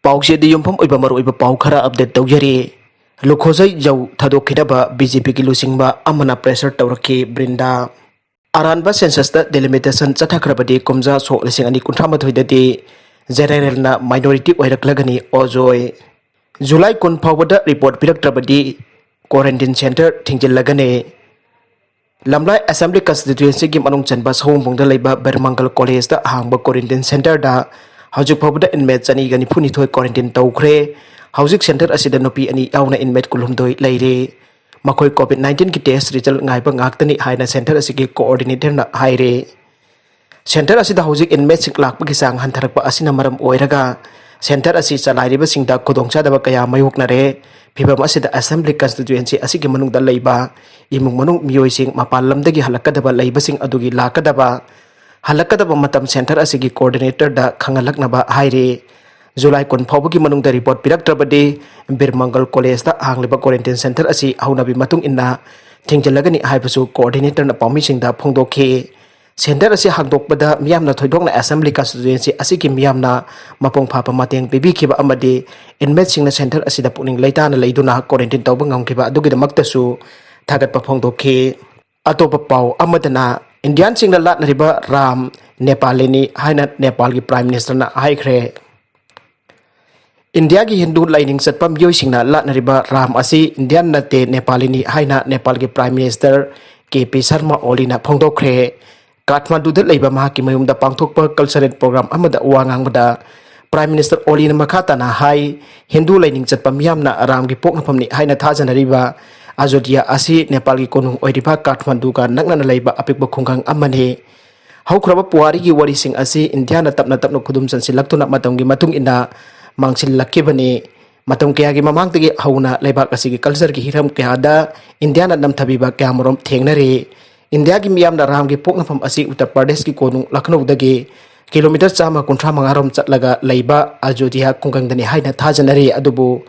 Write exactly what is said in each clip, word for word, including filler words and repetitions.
ꯄꯥꯎꯆꯦꯗ ꯌꯨꯝꯐꯝ ꯑꯣꯏꯕ ꯃꯔꯨꯑꯣꯏꯕ ꯄꯥꯎ ꯈꯔ ꯑꯞꯗꯦꯠ ꯇꯧꯖꯔꯤ꯫ ꯂꯨꯈꯣꯖꯩ ꯖꯧ ꯊꯥꯗꯣꯛꯈꯤꯅꯕ ꯕꯤ ꯖꯦ ꯄꯤꯒꯤ ꯂꯨꯆꯤꯡꯕ ꯑꯃꯅ ꯄ꯭ꯔꯦꯁꯔ ꯇꯧꯔꯛꯈꯤ꯫ ꯕ꯭ꯔꯤꯟꯗꯥ꯫ ꯑꯔꯥꯟꯕ ꯁꯦꯟꯁꯁꯇ ꯗꯤꯂꯤꯃꯤꯇꯦꯁꯟ ꯆꯠꯊꯈ꯭ꯔꯕꯗꯤ ꯀꯨꯝꯖꯥ ꯁꯣꯛ ꯂꯤꯁꯤꯡ ꯑꯅꯤ ꯀꯨꯟꯊ꯭ꯔꯥ ꯃꯥꯊꯣꯏꯗꯗꯤ ꯖꯦꯅꯦꯔꯦꯜꯅ ꯃꯥꯏꯅꯣꯔꯤꯇꯤ ꯑꯣꯏꯔꯛꯂꯒꯅꯤ꯫ ꯑꯣꯖꯣꯏ꯫ ꯖꯨꯂꯥꯏ ꯀꯨꯟ ꯐꯥꯎꯕꯗ ꯔꯤꯄꯣꯔꯠ ꯄꯤꯔꯛꯇ꯭ꯔꯕꯗꯤ ꯀ꯭ꯋꯥꯔꯦꯟꯇꯤꯟ ꯁꯦꯟꯇꯔ ꯊꯤꯡꯖꯤꯜꯂꯒꯅꯤ꯫ ꯂꯝꯂꯥꯏ ꯑꯦꯁꯦꯝꯕ꯭ꯂꯤ ꯀꯟꯁꯇꯤꯇ꯭ꯌꯨꯑꯦꯟꯁꯤꯒꯤ ꯃꯅꯨꯡ ꯆꯟꯕ ꯁꯑꯣꯝꯕꯨꯡꯗ ꯂꯩꯕ ꯕꯤꯔꯃꯪꯒꯜ ꯀꯣꯂꯦꯖꯇ ꯍꯥꯡꯕ ꯀ꯭ꯋꯥꯔꯦꯟꯇꯤꯟ ꯁꯦꯟꯇꯔꯗ ꯍꯧꯖꯤꯛ ꯐꯥꯎꯕꯗ ꯏꯟꯃꯦꯠ ꯆꯅꯤꯒ ꯅꯤꯐꯨ ꯅꯤꯊꯣꯏ ꯀ꯭ꯋꯥꯔꯦꯟꯇꯤꯟ ꯇꯧꯈ꯭ꯔꯦ꯫ ꯍꯧꯖꯤꯛ ꯁꯦꯟꯇꯔ ꯑꯁꯤꯗ ꯅꯨꯄꯤ ꯑꯅꯤ ꯌꯥꯎꯅ ꯏꯟꯃꯦꯠ ꯀꯨꯟꯍꯨꯝꯗꯣꯏ ꯂꯩꯔꯦ꯫ ꯃꯈꯣꯏ ꯀꯣꯚꯤꯗ ꯅꯥꯏꯟꯇꯤꯟꯒꯤ ꯇꯦꯁ ꯔꯤꯖꯜ ꯉꯥꯏꯕ ꯉꯥꯛꯇꯅꯤ ꯍꯥꯏꯅ ꯁꯦꯟꯇꯔ ꯑꯁꯤꯒꯤ ꯀꯣꯑꯣꯔꯗꯤꯅꯦꯇꯔꯅ ꯍꯥꯏꯔꯦ꯫ ꯁꯦꯟꯇꯔ ꯑꯁꯤꯗ ꯍꯧꯖꯤꯛ ꯏꯟꯃꯦꯠꯁꯤꯡ ꯂꯥꯛꯄꯒꯤ ꯆꯥꯡ ꯍꯟꯊꯔꯛꯄ ꯑꯁꯤꯅ ꯃꯔꯝ ꯑꯣꯏꯔꯒ ꯁꯦꯟꯇꯔ ꯑꯁꯤ ꯆꯂꯥꯏꯔꯤꯕꯁꯤꯡꯗ ꯈꯨꯗꯣꯡꯆꯥꯗꯕ ꯀꯌꯥ ꯃꯥꯌꯣꯛꯅꯔꯦ꯫ ꯐꯤꯚꯝ ꯑꯁꯤꯗ ꯑꯦꯁꯦꯝꯕ꯭ꯂꯤ ꯀꯟꯁꯇꯤꯇ꯭ꯌꯨꯑꯦꯟꯁꯤ ꯑꯁꯤꯒꯤ ꯃꯅꯨꯡꯗ ꯂꯩꯕ ꯏꯃꯨꯡ ꯃꯅꯨꯡ ꯃꯤꯑꯣꯏꯁꯤꯡ ꯃꯄꯥꯟ ꯂꯝꯗꯒꯤ ꯍꯜꯂꯛꯀꯗꯕ ꯂꯩꯕꯁꯤꯡ ꯑꯗꯨꯒꯤ ꯂꯥꯛꯀꯗꯕ, ꯍꯜꯂꯛꯀꯗꯕ ꯃꯇꯝ ꯁꯦꯟꯇꯔ ꯑꯁꯤꯒꯤ ꯀꯣꯑꯣꯔꯗꯤꯅꯦꯇꯔꯗ ꯈꯪꯍꯜꯂꯛꯅꯕ ꯍꯥꯏꯔꯤ꯫ ꯖꯨꯂꯥꯏ ꯀꯨꯟ ꯐꯥꯎꯕꯒꯤ ꯃꯅꯨꯡꯗ ꯔꯤꯄꯣꯔꯠ ꯄꯤꯔꯛꯇ꯭ꯔꯕꯗꯤ ꯕꯤꯔ ꯃꯪꯒꯜ ꯀꯣꯂꯦꯖꯇ ꯍꯥꯡꯂꯤꯕ ꯀ꯭ꯋꯥꯔꯦꯟꯇꯤꯟ ꯁꯦꯟꯇꯔ ꯑꯁꯤ ꯍꯧꯅꯕꯤ ꯃꯇꯨꯡ ꯏꯟꯅ ꯊꯤꯡꯖꯤꯜꯂꯒꯅꯤ ꯍꯥꯏꯕꯁꯨ ꯀꯣꯑꯣꯔꯗꯤꯅꯦꯇꯔꯅ ꯄꯥꯎꯃꯤꯁꯤꯡꯗ ꯐꯣꯡꯗꯣꯛꯈꯤ꯫ ꯁꯦꯟꯇꯔ ꯑꯁꯤ ꯍꯥꯡꯗꯣꯛꯄꯗ ꯃꯤꯌꯥꯝꯅ ꯊꯣꯏꯗꯣꯛꯅ ꯑꯦꯁꯦꯝꯕ꯭ꯂꯤ ꯀꯟꯁꯇꯤꯇ꯭ꯌꯨꯑꯦꯟꯁꯤ ꯑꯁꯤꯒꯤ ꯃꯤꯌꯥꯝꯅ ꯃꯄꯨꯡ ꯐꯥꯕ ꯃꯇꯦꯡ ꯄꯤꯕꯤꯈꯤꯕ ꯑꯃꯗꯤ ꯏꯟꯃꯦꯠꯁꯤꯡꯅ ꯁꯦꯟꯇꯔ ꯑꯁꯤꯗ ꯄꯨꯛꯅꯤꯡ ꯂꯩꯇꯥꯅ ꯂꯩꯗꯨꯅ ꯀ꯭ꯋꯥꯔꯦꯟꯇꯤꯟ ꯇꯧꯕ ꯉꯝꯈꯤꯕ ꯑꯗꯨꯒꯤꯗꯃꯛꯇꯁꯨ ꯊꯥꯒꯠꯄ ꯐꯣꯡꯗꯣꯛꯈꯤ꯫ ꯑꯇꯣꯞꯄ ꯄꯥꯎ ꯑꯃꯗꯅ, ꯏꯟꯗꯤꯌꯥꯟꯁꯤꯡꯅ ꯂꯥꯠꯅꯔꯤꯕ ꯔꯥꯝ ꯅꯦꯄꯥꯂꯤꯅꯤ ꯍꯥꯏꯅ ꯅꯦꯄꯥꯜꯒꯤ ꯄ꯭ꯔꯥꯏꯝ ꯃꯤꯅꯤꯁꯇꯔꯅ ꯍꯥꯏꯈ꯭ꯔꯦ꯫ ꯏꯟꯗꯤꯌꯥꯒꯤ ꯍꯤꯟꯗꯨ ꯂꯥꯏꯅꯤꯡ ꯆꯠꯄ ꯃꯤꯑꯣꯏꯁꯤꯡꯅ ꯂꯥꯠꯅꯔꯤꯕ ꯔꯥꯝ ꯑꯁꯤ ꯏꯟꯗꯤꯌꯥꯟ ꯅꯠꯇꯦ, ꯅꯦꯄꯥꯂꯤꯅꯤ ꯍꯥꯏꯅ ꯅꯦꯄꯥꯜꯒꯤ prime minister K P Sharma ꯑꯣꯂꯤꯅ ꯐꯣꯡꯗꯣꯛꯈ꯭ꯔꯦ꯫ ꯀꯥꯊꯃꯥꯟꯗꯨꯗ ꯂꯩꯕ ꯃꯍꯥꯛꯀꯤ ꯃꯌꯨꯝꯗ ꯄꯥꯡꯊꯣꯛꯄ ꯀꯜꯆꯔꯦꯜ ꯄ꯭ꯔꯣꯒ꯭ꯔꯥꯝ ꯑꯃꯗ ꯋꯥ ꯉꯥꯡꯕꯗ ꯄ꯭ꯔꯥꯏꯝ ꯃꯤꯅꯤꯁꯇꯔ ꯑꯣꯂꯤꯅ ꯃꯈꯥ ꯇꯥꯅ ꯍꯥꯏ, ꯍꯤꯟꯗꯨ ꯂꯥꯏꯅꯤꯡ ꯆꯠꯄ ꯃꯤꯌꯥꯝꯅ ꯔꯥꯝꯒꯤ ꯄꯣꯛꯅꯐꯝꯅꯤ ꯍꯥꯏꯅ ꯊꯥꯖꯅꯔꯤꯕ ꯑꯖꯣꯙ꯭ꯌꯥ ꯑꯁꯤ ꯅꯦꯄꯥꯜꯒꯤ ꯀꯣꯅꯨꯡ ꯑꯣꯏꯔꯤꯕ ꯀꯥꯊꯃꯥꯟꯗꯨꯒ ꯅꯛꯅꯅ ꯂꯩꯕ ꯑꯄꯤꯛꯄ ꯈꯨꯡꯒꯪ ꯑꯃꯅꯤ꯫ ꯍꯧꯈ꯭ꯔꯕ ꯄꯨꯋꯥꯔꯤꯒꯤ ꯋꯥꯔꯤꯁꯤꯡ ꯑꯁꯤ ꯏꯟꯗꯤꯌꯥꯅ ꯇꯞꯅ ꯇꯞꯅ ꯈꯨꯗꯨꯝ ꯆꯟꯁꯤꯜꯂꯛꯇꯨꯅ ꯃꯇꯝꯒꯤ ꯃꯇꯨꯡ ꯏꯟꯅ ꯃꯥꯡꯁꯤꯜꯂꯛꯈꯤꯕꯅꯤ꯫ ꯃꯇꯝ ꯀꯌꯥꯒꯤ ꯃꯃꯥꯡꯗꯒꯤ ꯍꯧꯅ ꯂꯩꯕꯥꯛ ꯑꯁꯤꯒꯤ ꯀꯜꯆꯔꯒꯤ ꯍꯤꯔꯝ ꯀꯌꯥꯗ ꯏꯟꯗꯤꯌꯥꯅ ꯅꯝꯊꯕꯤꯕ ꯀꯌꯥꯃꯔꯨꯝ ꯊꯦꯡꯅꯔꯤ꯫ ꯏꯟꯗꯤꯌꯥꯒꯤ ꯃꯤꯌꯥꯝꯅ ꯔꯥꯝꯒꯤ ꯄꯣꯛꯅꯐꯝ ꯑꯁꯤ ꯎꯠꯇꯔ ꯄ꯭ꯔꯗꯦꯁꯀꯤ ꯀꯣꯅꯨꯡ ꯂꯈꯅꯧꯗꯒꯤ ꯀꯤꯂꯣꯃꯤꯇꯔ ꯆꯥꯝꯃ ꯀꯨꯟꯊ꯭ꯔꯥ ꯃꯉꯥ ꯔꯣꯝ ꯆꯠꯂꯒ ꯂꯩꯕ ꯑꯖꯣꯙ꯭ꯌꯥ ꯈꯨꯡꯒꯪꯗꯅꯤ ꯍꯥꯏꯅ ꯊꯥꯖꯅꯔꯤ꯫ ꯑꯗꯨꯕꯨ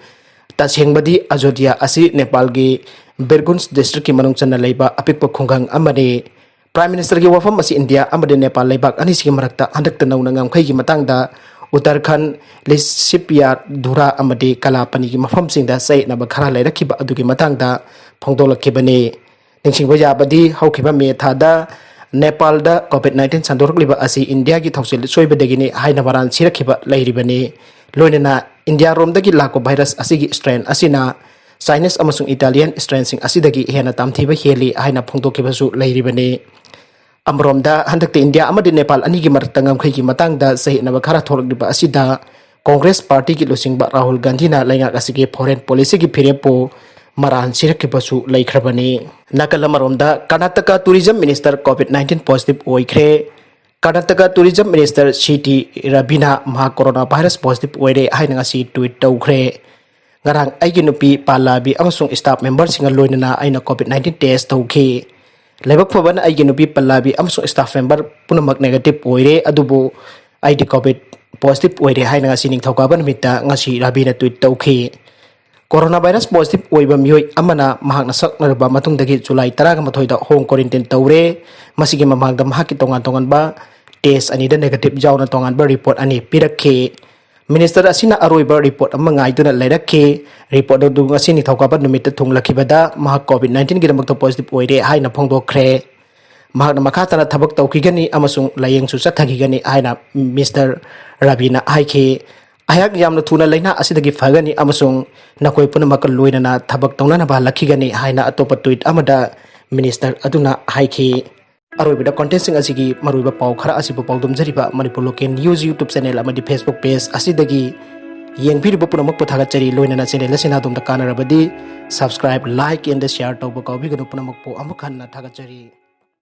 ꯇꯁꯦꯡꯕꯗꯤ ꯑꯖꯣꯙ꯭ꯌꯥ ꯑꯁꯤ ꯅꯦꯄꯥꯜꯒꯤ ꯕꯤꯔꯒꯨꯟꯁ ꯗꯤꯁꯇ꯭ꯔꯤꯛꯀꯤ ꯃꯅꯨꯡ ꯆꯟꯅ ꯂꯩꯕ ꯑꯄꯤꯛꯄ ꯈꯨꯡꯒꯪ ꯑꯃꯅꯤ꯫ ꯄ꯭ꯔꯥꯏꯝ ꯃꯤꯅꯤꯁꯇꯔꯒꯤ ꯋꯥꯐꯝ ꯑꯁꯤ ꯏꯟꯗꯤꯌꯥ ꯑꯃꯗꯤ ꯅꯦꯄꯥꯜ ꯂꯩꯕꯥꯛ ꯑꯅꯤꯁꯤꯒꯤ ꯃꯔꯛꯇ ꯍꯟꯗꯛꯇ ꯅꯧꯅ ꯉꯝꯈꯩꯒꯤ ꯃꯇꯥꯡꯗ ꯎꯠꯇꯔꯈꯟ, ꯂꯤꯁꯤꯄꯤꯌꯥ, ꯙꯨꯔꯥ ꯑꯃꯗꯤ ꯀꯂꯥꯄꯅꯤꯒꯤ ꯃꯐꯝꯁꯤꯡꯗ ꯆꯌꯦꯠꯅꯕ ꯈꯔ ꯂꯩꯔꯛꯈꯤꯕ ꯑꯗꯨꯒꯤ ꯃꯇꯥꯡꯗ ꯐꯣꯡꯗꯣꯛꯂꯛꯈꯤꯕꯅꯤ꯫ ꯅꯤꯡꯁꯤꯡꯕ ꯌꯥꯕꯗꯤ, ꯍꯧꯈꯤꯕ ꯃꯦ ꯊꯥꯗ ꯅꯦꯄꯥꯜꯗ COVID nineteen ꯁꯟꯗꯣꯔꯛꯂꯤꯕ ꯑꯁꯤ ꯏꯟꯗꯤꯌꯥꯒꯤ ꯊꯧꯁꯤꯜ ꯁꯣꯏꯕꯗꯒꯤꯅꯤ ꯍꯥꯏꯅ ꯃꯔꯥꯜ ꯁꯤꯔꯛꯈꯤꯕ ꯂꯩꯔꯤꯕꯅꯤ꯫ ꯂꯣꯏꯅꯅ ꯏꯟꯗꯤꯌꯥꯔꯣꯝꯗꯒꯤ ꯂꯥꯛꯄ ꯚꯥꯏꯔꯁ ꯑꯁꯤꯒꯤ strain ꯑꯁꯤꯅ Chinese ꯑꯃꯁꯨꯡ Italian strainꯁꯤꯡ ꯑꯁꯤꯗꯒꯤ ꯍꯦꯟꯅ ꯇꯝꯊꯤꯕ ꯍꯦꯜꯂꯤ ꯍꯥꯏꯅ ꯐꯣꯡꯗꯣꯛꯈꯤꯕꯁꯨ ꯂꯩꯔꯤꯕꯅꯤ꯫ ꯑꯃꯔꯣꯝꯗ, ꯍꯟꯗꯛꯇ ꯏꯟꯗꯤꯌꯥ ꯑꯃꯗꯤ ꯅꯦꯄꯥꯜ ꯑꯅꯤꯒꯤ ꯃꯔꯛꯇ ꯉꯝꯈꯩꯒꯤ ꯃꯇꯥꯡꯗ ꯆꯌꯦꯠꯅꯕ ꯈꯔ ꯊꯣꯛꯂꯛꯂꯤꯕ ꯑꯁꯤꯗ ꯀꯣꯡꯒ꯭ꯔꯦꯁ ꯄꯥꯔꯇꯤꯒꯤ ꯂꯨꯆꯤꯡꯕ ꯔꯥꯍꯨꯜ ꯒꯥꯟꯙꯤꯅ ꯂꯩꯉꯥꯛ ꯑꯁꯤꯒꯤ foreign policyꯒꯤ ꯐꯤꯔꯦꯞꯄꯨ ꯃꯔꯥꯜ ꯁꯤꯔꯛꯈꯤꯕꯁꯨ ꯂꯩꯈ꯭ꯔꯕꯅꯤ꯫ ꯅꯥꯀꯜ ꯑꯃꯔꯣꯝꯗ, Karnataka tourism minister COVID nineteen positive ꯑꯣꯏꯈ꯭ꯔꯦ꯫ Karnataka tourism minister C T ꯔꯕꯤꯅ ꯃꯍꯥꯛ corona virus positive ꯑꯣꯏꯔꯦ ꯍꯥꯏꯅ ꯉꯁꯤ tweet ꯇꯧꯈ꯭ꯔꯦ꯫ "ꯉꯔꯥꯡ ꯑꯩꯒꯤ ꯅꯨꯄꯤ ꯄꯥꯜꯂꯥꯕꯤ ꯑꯃꯁꯨꯡ staff memberꯁꯤꯡꯒ ꯂꯣꯏꯅꯅ ꯑꯩꯅ COVID nineteen test ꯇꯧꯈꯤ꯫ ꯂꯥꯏꯕꯛ ꯐꯕꯅ ꯑꯩꯒꯤ ꯅꯨꯄꯤ ꯄꯥꯜꯂꯥꯕꯤ ꯑꯃꯁꯨꯡ staff member ꯄꯨꯝꯅꯃꯛ negative ꯑꯣꯏꯔꯦ, ꯑꯗꯨꯕꯨ ꯑꯩꯗꯤ COVID positive ꯑꯣꯏꯔꯦ" ꯍꯥꯏꯅ ꯉꯁꯤ ꯅꯤꯡꯊꯧꯀꯥꯕ ꯅꯨꯃꯤꯠꯇ ꯉꯁꯤ ꯔꯕꯤꯅ tweet ꯇꯧꯈꯤ꯫ Corona virus positive ꯑꯣꯏꯕ ꯃꯤꯑꯣꯏ ꯑꯃꯅ ꯃꯍꯥꯛꯅ ꯁꯛꯅꯔꯕ ꯃꯇꯨꯡꯗꯒꯤ July ꯇꯔꯥꯒ ꯃꯥꯊꯣꯏꯗ home quarantine ꯇꯧꯔꯦ꯫ ꯃꯁꯤꯒꯤ ꯃꯃꯥꯡꯗ ꯃꯍꯥꯛꯀꯤ ꯇꯣꯉꯥꯟ ꯇꯣꯉꯥꯟꯕ test ꯑꯅꯤꯗ negative ꯌꯥꯎꯅ ꯇꯣꯉꯥꯟꯕ report ꯑꯅꯤ ꯄꯤꯔꯛꯈꯤ꯫ Minister ꯑꯁꯤꯅ ꯑꯔꯣꯏꯕ report ꯑꯃ ꯉꯥꯏꯗꯨꯅ ꯂꯩꯔꯛꯈꯤ꯫ Report ꯑꯗꯨ ꯉꯁꯤ ꯅꯤꯡꯊꯧꯀꯥꯕ ꯅꯨꯃꯤꯠꯇ ꯊꯨꯡꯂꯈꯤꯕꯗ ꯃꯍꯥꯛ COVID nineteenꯒꯤꯗꯃꯛꯇ positive ꯑꯣꯏꯔꯦ ꯍꯥꯏꯅ ꯐꯣꯡꯗꯣꯛꯈ꯭ꯔꯦ꯫ ꯃꯍꯥꯛꯅ ꯃꯈꯥ ꯇꯥꯅ ꯊꯕꯛ ꯇꯧꯈꯤꯒꯅꯤ ꯑꯃꯁꯨꯡ ꯂꯥꯌꯦꯡꯁꯨ ꯆꯠꯊꯈꯤꯒꯅꯤ ꯍꯥꯏꯅ Mister ꯔꯕꯤꯅ ꯍꯥꯏꯈꯤ꯫ "ꯑꯩꯍꯥꯛ ꯌꯥꯝꯅ ꯊꯨꯅ ꯂꯥꯏꯅꯥ ꯑꯁꯤꯗꯒꯤ ꯐꯒꯅꯤ ꯑꯃꯁꯨꯡ ꯅꯈꯣꯏ ꯄꯨꯝꯅꯃꯛꯀ ꯂꯣꯏꯅꯅ ꯊꯕꯛ ꯇꯧꯅꯅꯕ ꯍꯜꯂꯛꯈꯤꯒꯅꯤ" ꯍꯥꯏꯅ ꯑꯇꯣꯞꯄ tweet ꯑꯃꯗ Minister ꯑꯗꯨꯅ ꯍꯥꯏꯈꯤ꯫ ꯑꯔꯣꯏꯕꯗ, contentꯁꯤꯡ ꯑꯁꯤꯒꯤ ꯃꯔꯨꯑꯣꯏꯕ ꯄꯥꯎ ꯈꯔ ꯑꯁꯤꯕꯨ ꯄꯥꯎꯗꯝꯖꯔꯤꯕ Manipur Local News YouTube channel ꯑꯃꯗꯤ Facebook page ꯑꯁꯤꯗꯒꯤ ꯌꯦꯡꯕꯤꯔꯤꯕ ꯄꯨꯝꯅꯃꯛꯄꯨ ꯊꯥꯒꯠꯆꯔꯤ꯫ ꯂꯣꯏꯅꯅ channel ꯑꯁꯤꯅ ꯑꯗꯣꯝꯗ ꯀꯥꯟꯅꯔꯕꯗꯤ subscribe, like and share ꯇꯧꯕ ꯀꯥꯎꯕꯤꯒꯅꯨ꯫ ꯄꯨꯝꯅꯃꯛꯄꯨ ꯑꯃꯨꯛ ꯍꯟꯅ ꯊꯥꯒꯠꯆꯔꯤ꯫